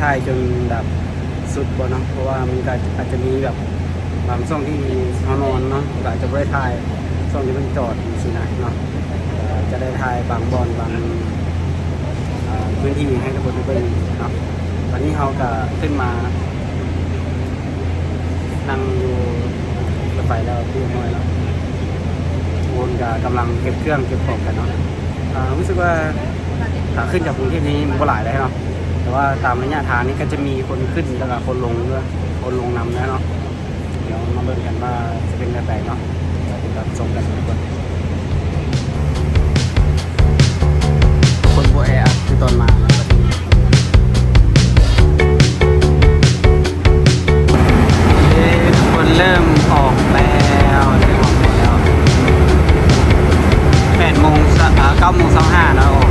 ຖ່າຍຈົນແບບສຸດບໍ່ເນາະ ເພາະວ່າມັນກໍອາດຈະມີແບບບາງຊ່ວງທີ່ເຮົານອນເນາະ ກໍອາດຈະບໍ່ໄດ້ຖ່າຍຊ່ວງທີ່ເພິ່ນຈອດຈັ່ງຊີ້ນະເນາະ ກໍຈະໄດ້ຖ່າຍບາງບ່ອນ ບາງ ເອີ ພື້ນທີ່ໃຫ້ທຸກຄົນໄດ້ເບິ່ງເນາະ. ຕອນນີ້ເຮົາກໍຂຶ້ນມາ ນັ່ງຢູ່ລົດໄຟແລ້ວຮຽບຮ້ອຍແລ້ວ ທຸກຄົນກໍກຳລັງເກັບເຄື່ອງເກັບຂອງກັນເນາະ. ອ່າ ຮູ້ສຶກວ່າຖ້າຂຶ້ນຈາກກຸງເທບນີ້ບໍ່ຫຼາຍເດ້ເນາະ ແຕ່ວ່າຕາມໄລຍະທາງນີ້ກໍຈະມີຄົນຂຶ້ນ ແລ້ວກໍຄົນລົງດ້ວຍ ຄົນລົງນຳແລ້ວເນາະ. ດຽວມາເບິ່ງກັນວ່າຈະເປັນແບບໃດເນາະ ດຽວຕິດຕາມຊົມກັນທຸກຄົນ. ຄົນບໍ່ແອອັດຄືຕອນມາ. ເອີ ຄົນເລີ່ມອອກແລ້ວ ເລີ່ມອອກແລ້ວ ແປດໂມງ ເກົ້າໂມງຊາວຫ້າເນາະ ອອກ.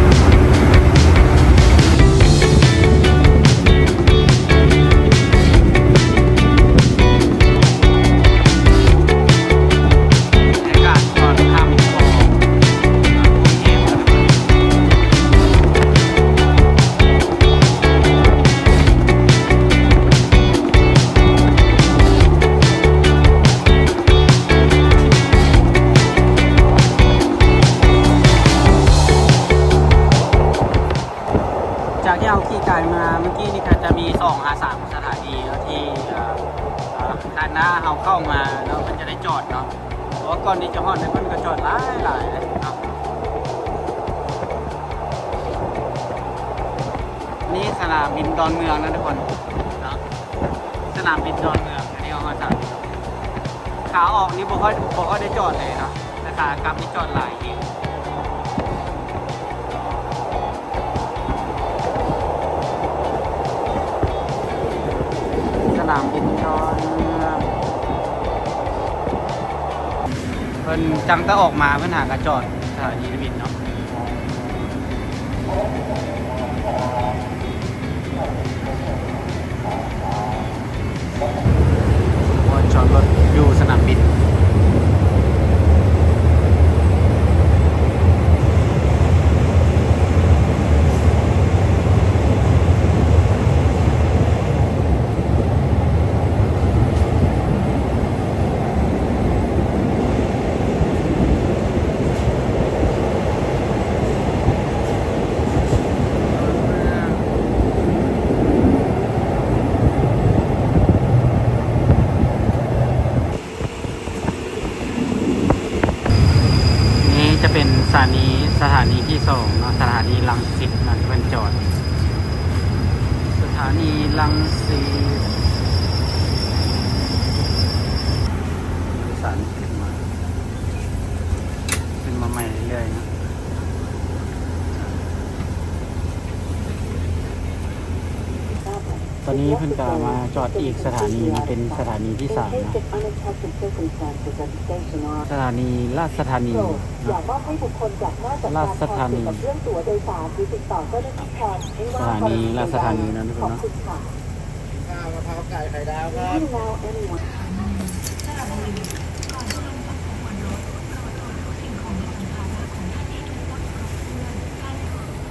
ຈາກທີ່ເຮົາຂີ່ກາຍມາເມື່ອກີ້ນີ້ ກໍຈະມີສອງຫາສາມສະຖານີເນາະ ທີ່ ເອີ ເອີ ຄາດວ່າເຮົາເຂົ້າມາແລ້ວເພິ່ນຈະໄດ້ຈອດເນາະ ເພາະວ່າກ່ອນທີ່ຈະຮອດນີ້ເພິ່ນກໍຈອດຫຼາຍໆເລີຍເນາະ. ນີ້ສະໜາມບິນດອນເມືອງນະທຸກຄົນເນາະ ສະໜາມບິນດອນເມືອງ ອັນນີ້ເຮົາມາສະໜາມບິນດອນເມືອງ. ຂາອອກນີ້ບໍ່ຄ່ອຍ ບໍ່ຄ່ອຍໄດ້ຈອດເລີຍເນາະ ແຕ່ຂາກັບນີ້ຈອດຫຼາຍແຮງ. ສະໜາມບິນດອນເມືອງ ເພິ່ນຕັ້ງແຕ່ອອກມາ ເພິ່ນຫາກະຈອດສະຖານີບິນເນາະ. ບ່ອນຈອດລົດຢູ່ສະໜາມບິນ. ນີ້ຈະເປັນສະຖານີ ສະຖານີທີສອງເນາະ ສະຖານີລັງສິດເນາະ ທີ່ເພິ່ນຈອດ ສະຖານີລັງສິດ. ໂດຍສານຂຶ້ນມາ ຂຶ້ນມາໃໝ່ເລື້ອຍໆເນາະ. ຕອນນີ້ເພິ່ນກໍມາຈອດອີກສະຖານີເນາະ ເປັນສະຖານີທີສາມເນາະ ສະຖານີລາຊະທານີເນາະ ລາຊະທານີ ສະຖານີລາຊະທານີເນາະ ທຸກຄົນເນາະ.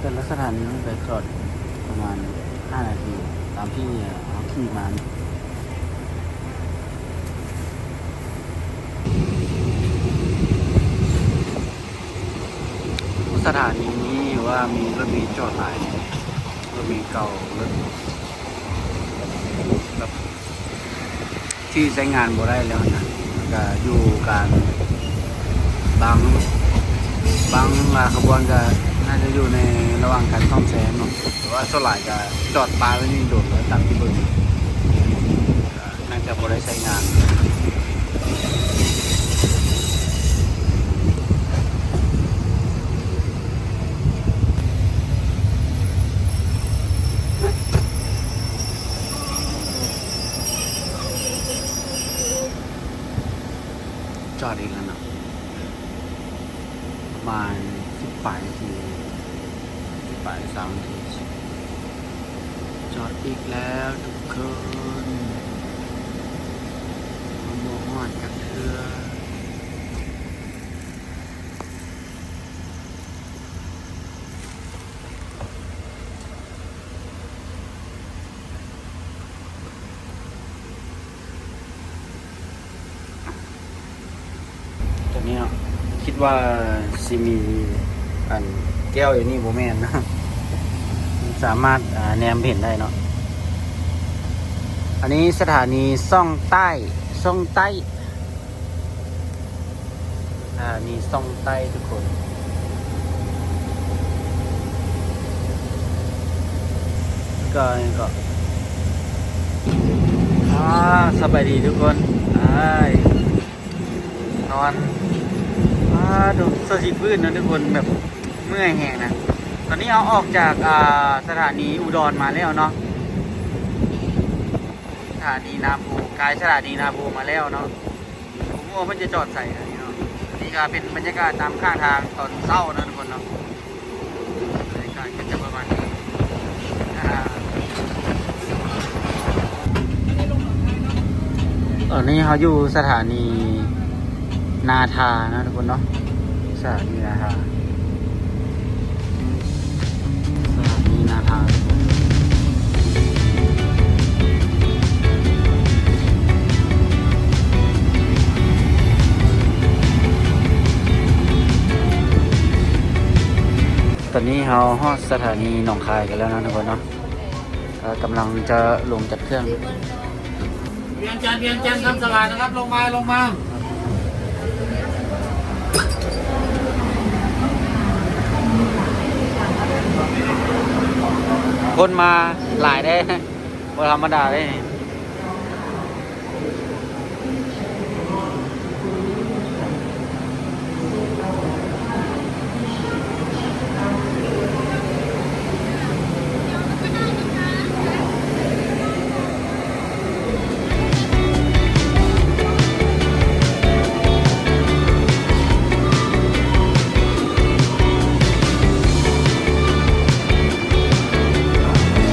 ແຕ່ລະສະຖານີມັນກໍຈອດປະມານຫ້ານາທີ ຕາມທີ່ເຮົາຂີ່ມານີ້. ສະຖານີນີ້ວ່າມີລົດເມຈອດຫຼາຍ ລົດເມເກົ່າ ລົດແບບ ທີ່ໃຊ້ງານບໍ່ໄດ້ແລ້ວນະ ມັນກະຢູ່ການ ບາງ ບາງຂະບວນກະໜ້າຈະຢູ່ໃນລະຫວ່າງການສ້ອມແຊມເນາະ ແຕ່ວ່າສ່ວນຫຼາຍກະຈອດປະໄວ້ນີ້ດົນແລ້ວ ຕາມທີ່ເບິ່ງ ກະໜ້າຈະບໍ່ໄດ້ໃຊ້ງານ. ຈອດອີກແລ້ວເນາະ ປະມານສິບປາຍນາທີ ສິບປາຍ ຊາວນາທີ ຈອດອີກແລ້ວທຸກຄົນ ຍັງບໍ່ຮອດຈັກເທື່ອ. ນີ້ເນາະ ຄິດວ່າຊິມີອັນແກ້ວຢູ່ນີ້ ບໍ່ແມ່ນເນາະ ສາມາດ ອ່າ ແນມເຫັນໄດ້ເນາະ. ອັນນີ້ສະຖານີຊ່ອງໃຕ້ ຊ່ອງໃຕ້ ສະຖານີຊ່ອງໃຕ້ທຸກຄົນ. ກໍ ກໍ ອ່າ ສະບາຍດີທຸກຄົນ ອ້າຍ ນອນ ອ່າ ໂດ ສະຊິບືນເນາະທຸກຄົນ ແບບເມື່ອຍແຮງນະ. ຕອນນີ້ເຮົາອອກຈາກ ອ່າ ສະຖານີອຸດອນມາແລ້ວເນາະ ສະຖານີນາໂພ ກາຍສະຖານີນາໂພມາແລ້ວເນາະ. ບໍ່ຮູ້ວ່າເພິ່ນຈະຈອດໃສ ອັນນີ້ເນາະ. ນີ້ກໍເປັນບັນຍາກາດຕາມຂ້າງທາງຕອນເຊົ້າເນາະທຸກຄົນເນາະ ບັນຍາກາດກໍຈະປະມານນີ້. ອ່າ ຕອນນີ້ເຮົາຢູ່ສະຖານີນາທາເນາະທຸກຄົນເນາະ ສະຖານີນາທາ ສະຖານີນາທາ. ຕອນນີ້ເຮົາຮອດສະຖານີໜອງຄາຍກັນແລ້ວເນາະທຸກຄົນເນາະ ກໍກຳລັງຈະລົງຈາກເຄື່ອງ. ວຽງຈັນ ວຽງຈັນ ຄຳສະຫວານນະຄັບ ລົງມາ ລົງມາ. ຄົນມາຫຼາຍເດ້ ບໍ່ທຳມະດາເດ້.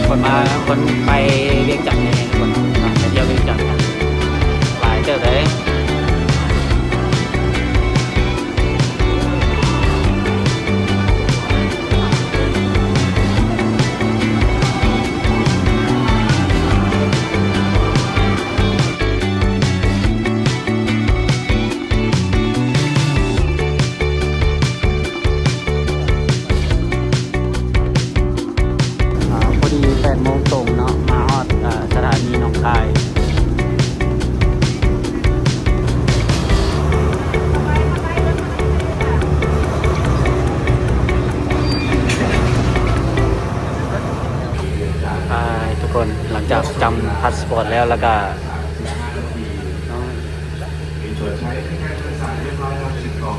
ຄົນມາ ຄົນໄປວຽງຈັນນີ້ ຄົນໄປທ່ຽວວຽງຈັນຫຼາຍເຕີບເດ້. ອ່າ ພໍດີແປດໂມງຕົງເນາະ ມາຮອດ ອ່າ ສະຖານີໜອງຄາຍ. ອ່າ ທຸກຄົນ ຫຼັງຈາກຈຳພາສປອດແລ້ວ ແລ້ວກະ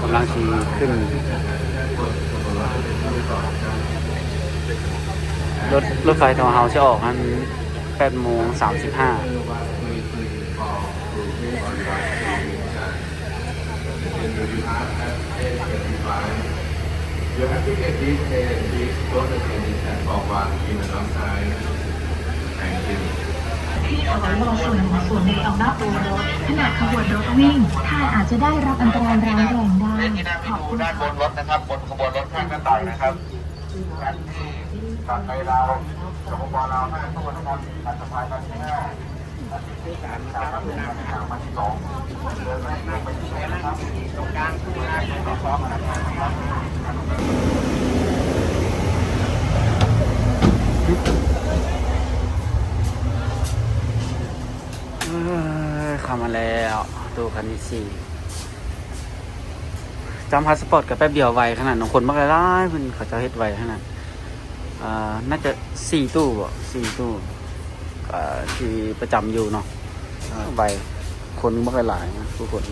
ກຳລັງຊິຂຶ້ນ ລົດ ລົດໄຟຂອງເຮົາຊິອອກຫັ້ນ ແປດໂມງສາມສິບຫ້າ. ที่ถอยรอส่วนหนึ่งส่วนในออกนอกตัวรถ ขณะขบวนรถวิ่ง ท่านอาจจะได้รับอันตรายร้ายแรงได้ ขอบคุณค่ะ ด้านบนรถนะครับ บนขบวนรถข้างหน้าต่างนะครับ ເອີ ເຂົ້າມາແລ້ວ ຕູ້ຄັນທີສີ່. ຈຳພາສປອດກໍແປັບດຽວ ໄວຂະໜາດເນາະ ຄົນບັກຫຼາຍໆ ເພິ່ນເຂົາເຈົ້າເຮັດໄວຂະໜາດ ອ່າ ໜ້າຈະສີ່ຕູ້ບໍ ສີ່ຕູ້ ກໍທີ່ປະຈຳຢູ່ເນາະ ໄວ ຄົນບັກຫຼາຍໆ ນະ ຜູ້ຄົນ.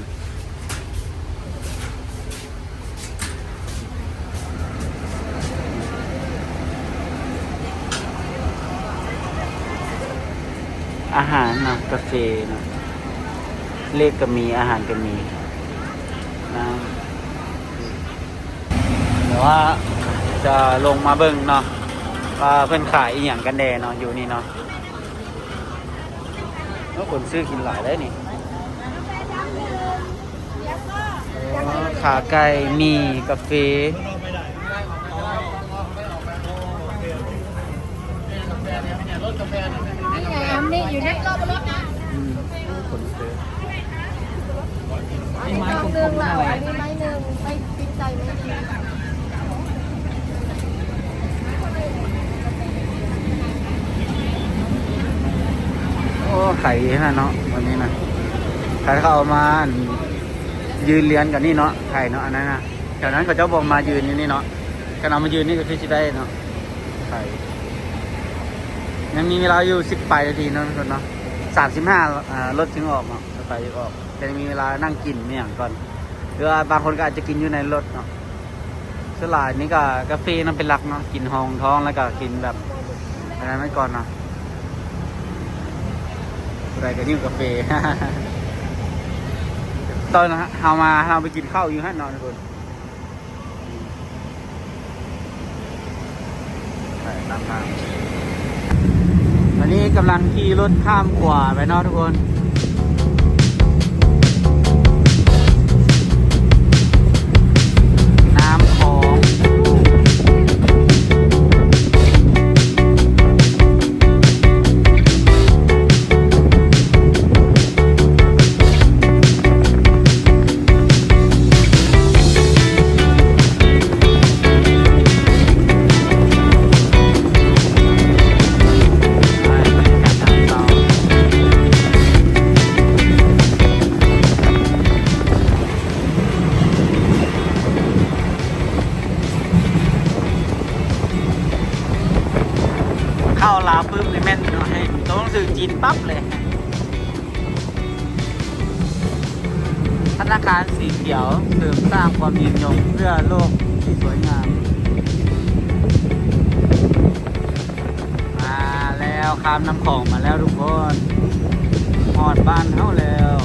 ອາຫານເນາະ ກາເຟເນາະ ເລກກໍມີ ອາຫານກໍມີນະ. ດຽວວ່າຈະລົງມາເບິ່ງເນາະ ວ່າເພິ່ນຂາຍອີ່ຫຍັງກັນແດ່ເນາະ ຢູ່ນີ້ເນາະ. ໂອ້ ຄົນຊື້ກິນຫຼາຍເດ້ນີ້. ອໍ ຂາໄກ່ ໝີ່ ກາເຟ. ນີ້ໄງ ອັນນີ້ຢູ່ນີ້. ອືມ ຄົນຊື້. ນີ້ ຊອງໜຶ່ງລະເອົາອັນນີ້ໄມ້ໜຶ່ງ ໄມ້ຕິດໃຈໄມ້ດີ. ໂອ້ ໄຂ່ຂະໜາດເນາະ ບາດນີ້ນະ ຄັນເຂົາເອົາມາ ອັນ ຢືນລຽນກັນນີ້ເນາະ ໄຂ່ເນາະ ອັນນັ້ນນະ ແຖວນັ້ນເຂົາເຈົ້າບໍ່ມາຢືນຢູ່ນີ້ເນາະ ຄັນເອົາມາຢືນນີ້ກໍຄືຊິໄດ້ເນາະ ໄຂ່. ຍັງມີເວລາຢູ່ສິບປາຍນາທີເນາະ ທຸກຄົນເນາະ ສາມສິບຫ້າ ອ່າ ລົດຈຶ່ງອອກເນາະ ລົດໄຟຈຶ່ງອອກ ແຕ່ຍັງມີເວລານັ່ງກິນອີ່ຫຍັງກ່ອນ ຫຼືວ່າບາງຄົນກໍອາດຈະກິນຢູ່ໃນລົດເນາະ. ສ່ວນຫຼາຍນີ້ກໍກາເຟນຳເປັນຫຼັກເນາະ ກິນຮອງທ້ອງ ແລ້ວກໍກິນແບບອັນນັ້ນໄວ້ກ່ອນເນາະ ຜູ້ໃດກໍຫິວກາເຟ. ຕອນເຮົາມາ ເຮົາໄປກິນເຂົ້າຢູ່ຫັ້ນເນາະ ທຸກຄົນ. ໄປຕາມທາງ ຕອນນີ້ກຳລັງຂີ່ລົດຂ້າມຂົວໄປເນາະທຸກຄົນ ນ້ຳຂອງ. ເຂົ້າລາວປຶບນີ້ແມ່ນໃຫ້ຕົວໜັງສືຈີນປັບເລີຍ. ທະນາຄານສີຂຽວ ເສີມສ້າງຄວາມຍືນຍົງເພື່ອໂລກທີ່ສວຍງາມ. ມາແລ້ວ ຂ້າມນ້ຳຂອງມາແລ້ວທຸກຄົນ ຮອດບ້ານເຮົາແລ້ວ.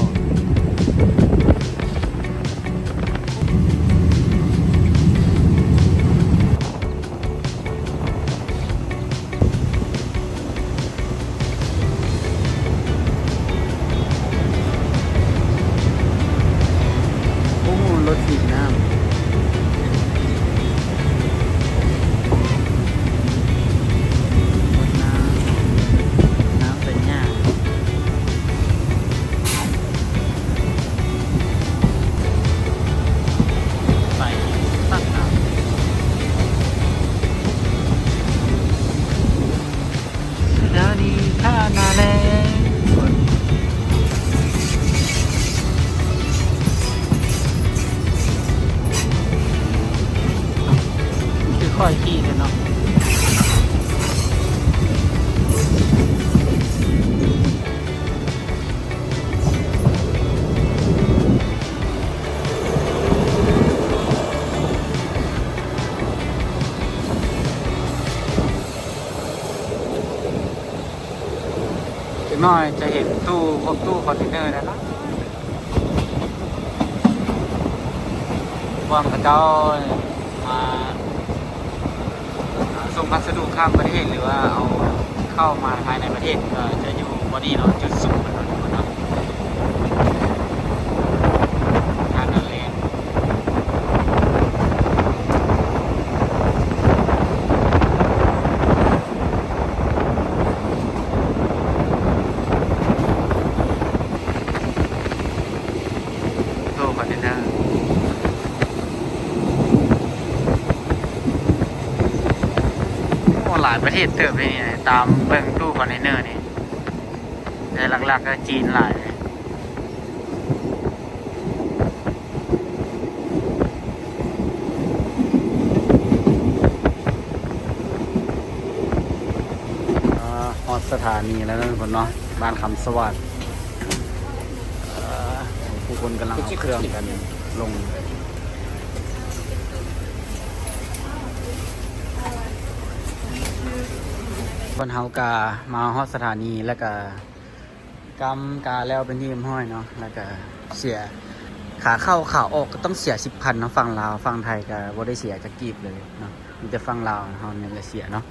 ໂອ້ ລົດສີດນ້ຳ ລົດນ້ຳ ນ້ຳເປັນຫຍັງ? ໄປຕັດໜ້າ ສະຖານີທ່ານາແລງ ຄືຂ້ອຍຂີ່ແທ້ເນາະ. ຈັກໜ້ອຍຈະເຫັນຕູ້ ພວກຕູ້ຄອນເທນເນີນັ້ນລະ ພວກເຂົາເຈົ້າມາ ອ່າ ສົ່ງພັດສະດຸຂ້າມປະເທດ ຫຼືວ່າເອົາເຂົ້າມາພາຍໃນປະເທດ ກໍຈະຢູ່ບ່ອນນີ້ເນາະ ຈຸດສຸມເພິ່ນເນາະ ທຸກຄົນເນາະ ທ່ານາແລງ. ຕູ້ຄອນເທນເນີ ໂອ້ ຫຼາຍປະເທດເຕີບເດນີ້ ຕາມເບິ່ງຕູ້ຄອນເທນເນີນີ້ ແຕ່ຫຼັກໆກໍຈີນຫຼາຍ. ອ່າ ຮອດສະຖານີແລ້ວເນາະ ທຸກຄົນເນາະ ບ້ານຄຳສະຫວັດ. ເອີ ຜູ້ຄົນກຳລັງເອົາເຄື່ອງກັນລົງ. ຄົນເຮົາກະມາຮອດສະຖານີ ແລ້ວກະ ກຳກາແລ້ວເປັນທີ່ຮຽບຮ້ອຍເນາະ ແລ້ວກະເສຍ ຂາເຂົ້າຂາອອກກໍຕ້ອງເສຍສິບພັນເນາະ ຝັ່ງລາວ ຝັ່ງໄທກໍບໍ່ໄດ້ເສຍຈັກກີບເລີຍເນາະ ມີແຕ່ຝັ່ງລາວເຮົານີ້ແຫຼະເສຍເນາະ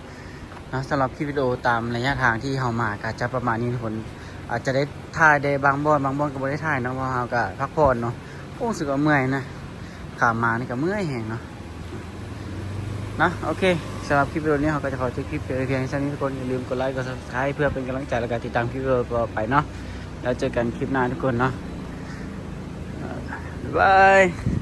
ເນາະ. ສຳລັບຄລິບວິດີໂອຕາມໄລຍະທາງທີ່ເຮົາມາກໍຈະປະມານນີ້ທຸກຄົນ ອາດຈະໄດ້ຖ່າຍແດ່ບາງບ່ອນ ບາງບ່ອນກໍບໍ່ໄດ້ຖ່າຍເນາະ ເພາະເຮົາກໍພັກຜ່ອນເນາະ. ໂອ້ ຮູ້ສຶກວ່າເມື່ອຍນະ ຂາມານີ້ກໍເມື່ອຍແຮງເນາະ ເນາະ. ໂອເຄ ສຳລັບຄລິບວິດີໂອນີ້ ເຮົາກໍຈະຂໍຈົບຄລິບໄປພຽງເທົ່ານີ້ທຸກຄົນ. ຢ່າລືມກົດໄລ ກົດ Subscribe ເພື່ອເປັນກຳລັງໃຈ ແລ້ວກໍຕິດຕາມຄລິບວິດີໂອຕໍ່ໄປເນາະ. ແລ້ວເຈີກັນຄລິບໜ້າທຸກຄົນເນາະ. ເອີ ບາຍບາຍ.